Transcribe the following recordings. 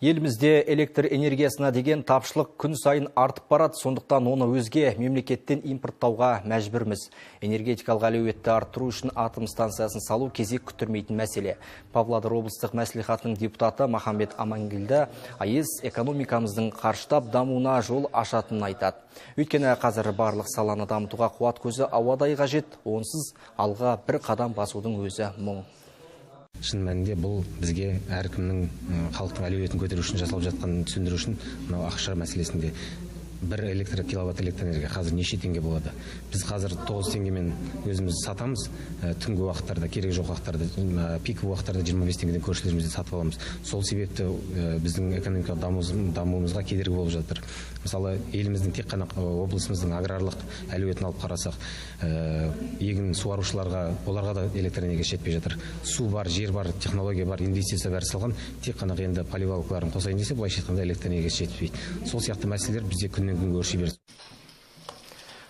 Елімізде электр энергиясына деген тапшылық күн сайын артып барады, сондықтан оны өзге мемлекеттен импорттауға мәжбүрміз. Энергетикалық әлеуетті арттыру үшін атом станциясын салу кезек күттірмейтін мәселе. Павлодар облыстық мәслихатының депутаты Махамбет Амангелді АЭС экономикамыздың қарыштап дамуына жол ашатынын айтады. Өйткені қазір барлық саланы дамытуға қуат көзі ауадай қажет, онсыз алға бір қадам басудың өзі мұң. Шын мәнінде бұл бізге әркімнің, халықтың әлеуетін көтеру үшін жасалып жатқанын түсіндіру үшін мынау ақша мәселесінде бір электр киловатт электр энергия қазір неше теңге болады? Біз қазір 9 теңгемен өзіміз сатамыз, түнгі уақыттарда, керек жоқ уақыттарда, пик уақыттарда 25 теңгеден көршілерімізден сатып аламыз. Сол себепті біздің экономикалық дамуымызға кедергі болып жатыр. Мысалы, еліміздің тек қана облысымыздың аграрлық әлеуетін алып қарасақ, егін суарушыларға, оларға да электр энергиясы жетпей жатыр. Су бар, жер бар, технология бар, инвестиция бәрі салған, тек қана енді поливалкаларын қосайын десе, былайша айтқанда электр энергиясы жетпейді. Сол сияқты мәселелер бізде күннен күнге өрши берді.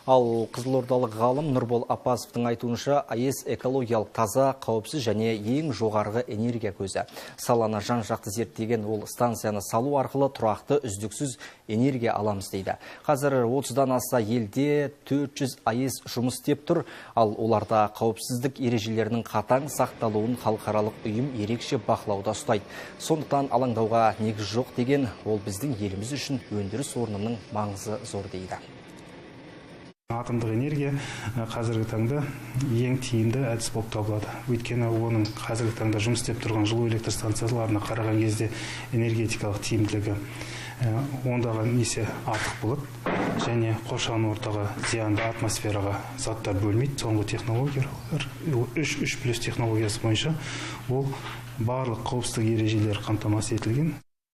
Ал қызылордалық ғалым Нұрбол Апасовтың айтуынша, АЭС экологиялық таза, қауіпсіз және ең жоғарғы энергия көзі. Саланы жан-жақты зерттеген ол станцияны салу арқылы тұрақты, үздіксіз энергия аламыз дейді. Қазір 30-дан аса елде 400 АЭС жұмыс істеп тұр, ал оларда қауіпсіздік ережелерінің қатаң сақталуын халықаралық ұйым ерекше бақылауда ұстайды. Сондықтан алаңдауға негіз жоқ деген ол біздің еліміз үшін өндіріс орнының маңызы зор дейді. Атомдық энергия қазіргі таңда ең тиімді әдіс болып табылады. Өйткені оның қазіргі таңда жұмыс істеп тұрған жылу электр станцияларына қараған кезде энергетикалық тиімділігі ондаған есе артық болады және қоршаған ортаға зиянды атмосфераға заттар бөлмейді. Соңғы технологиялар 3+3 технологиясы бойынша ол барлық қауіпсіздік ережелері қамтамасыз етілген.